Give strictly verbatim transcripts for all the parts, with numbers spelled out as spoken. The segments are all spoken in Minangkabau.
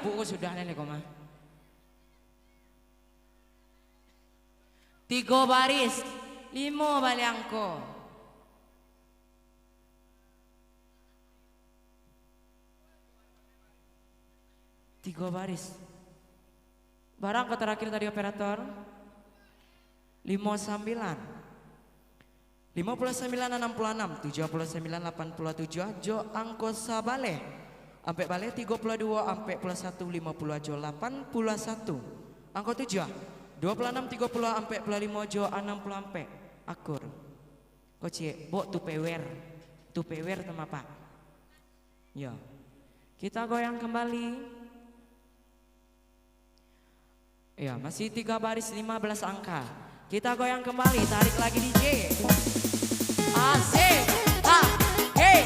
Buku sudah ni ko mah. Tigo baris, limo baleh angko. Tigo baris. Bara angko tarakhir tadi, operator? Limo sambilan. Limo puluah sambilan, anam puluah anam, tujuah puluah sambilan, lapan puluah tujuah, jo angko sabaleh. Ampek baleh, tigo puluah duo, ampek puluah satu, limo puluah jo lapan puluah satu. Angko tujuah, duo puluah anam, tigo puluah, ampek puluah limo jo anam puluah ampek. Akur. Kocek, bok tu pewer. Tu pewer tu mah, Pak. Yo. Kita goyang kembali. Ya, masih tiga baris lima belas angka. Kita goyang kembali, tarik lagi D J. Asik. Ha, hei.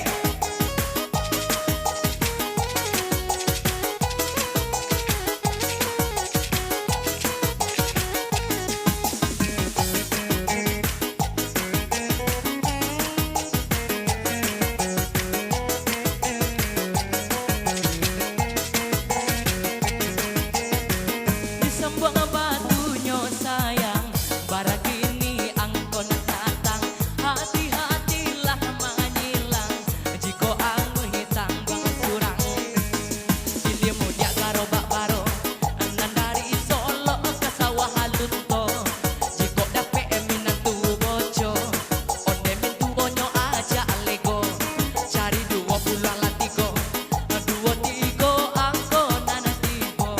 Disambuang batunyo sayang, bara kini angko nan datang. Hati-hatilah manyilang, jikok angin tambang surang. Ilia mudiak garobak baro, nan dari Solok ka Sawah Lunto. Jikok dapek minantu boco, onde mintuonyo ajak lego. Cari duo puluah lah tigo, duo tigo angko nan tibo.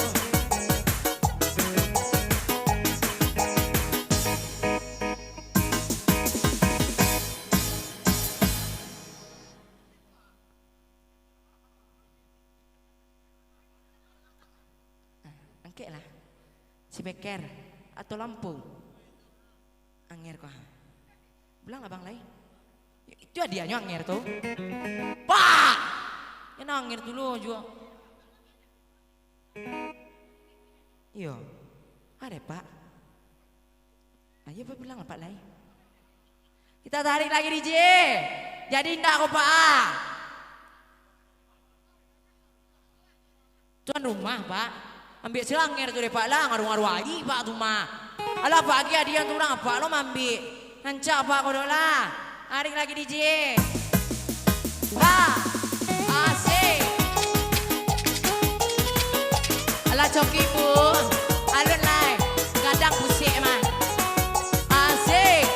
Nah, angkeklah. Speaker atau lampu. Anger ko ha. Bilang lah, Bang, lai. Itu hadiahnyo anger tu. Pak! Kena anger dulu juo. Iyo. Ada, Pak. Ayo, Pak, bilang lah, Pak, lai. Kita tarik lagi, D J. Jadi indak ko, Pak, ah. Tuan rumah, Pak. Ambiak silanger tu dek Pak lah, ngaruah-ngaruah ayi Pak tu mah. Alah, Pak, agiah hadiah tu urang, Pak lo maambiak. Rancak, Pak, kodok lah. Tarik lagi, D J. Ha, asik. Alah, coki, Bu. Alun lai. Gadang pusek mah. Asik.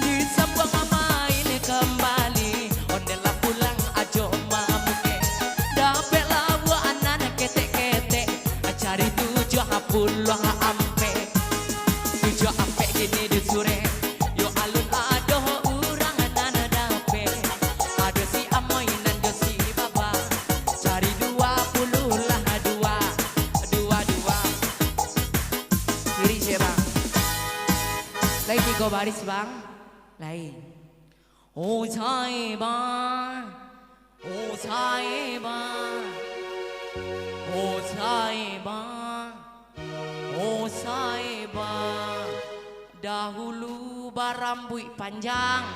Disambuang main kambali, onde lah pulang ajo mamukek. Dapek lah buah anan ketek-ketek, cari tujuah puluah ampek. Tujuah ampek kini disurek, yo alun ado urang nan dapek. Ado si Amoy nan jo si Baba, cari dua puluah lah dua, dua, dua. Kiri ciek, Bang. Lai tigo baris, Bang. Lai. Oh, cai, Bang. Oh, cai, Bang. Oh, cai, Bang. Oh, cai, Bang. Dahulu barambuik panjang.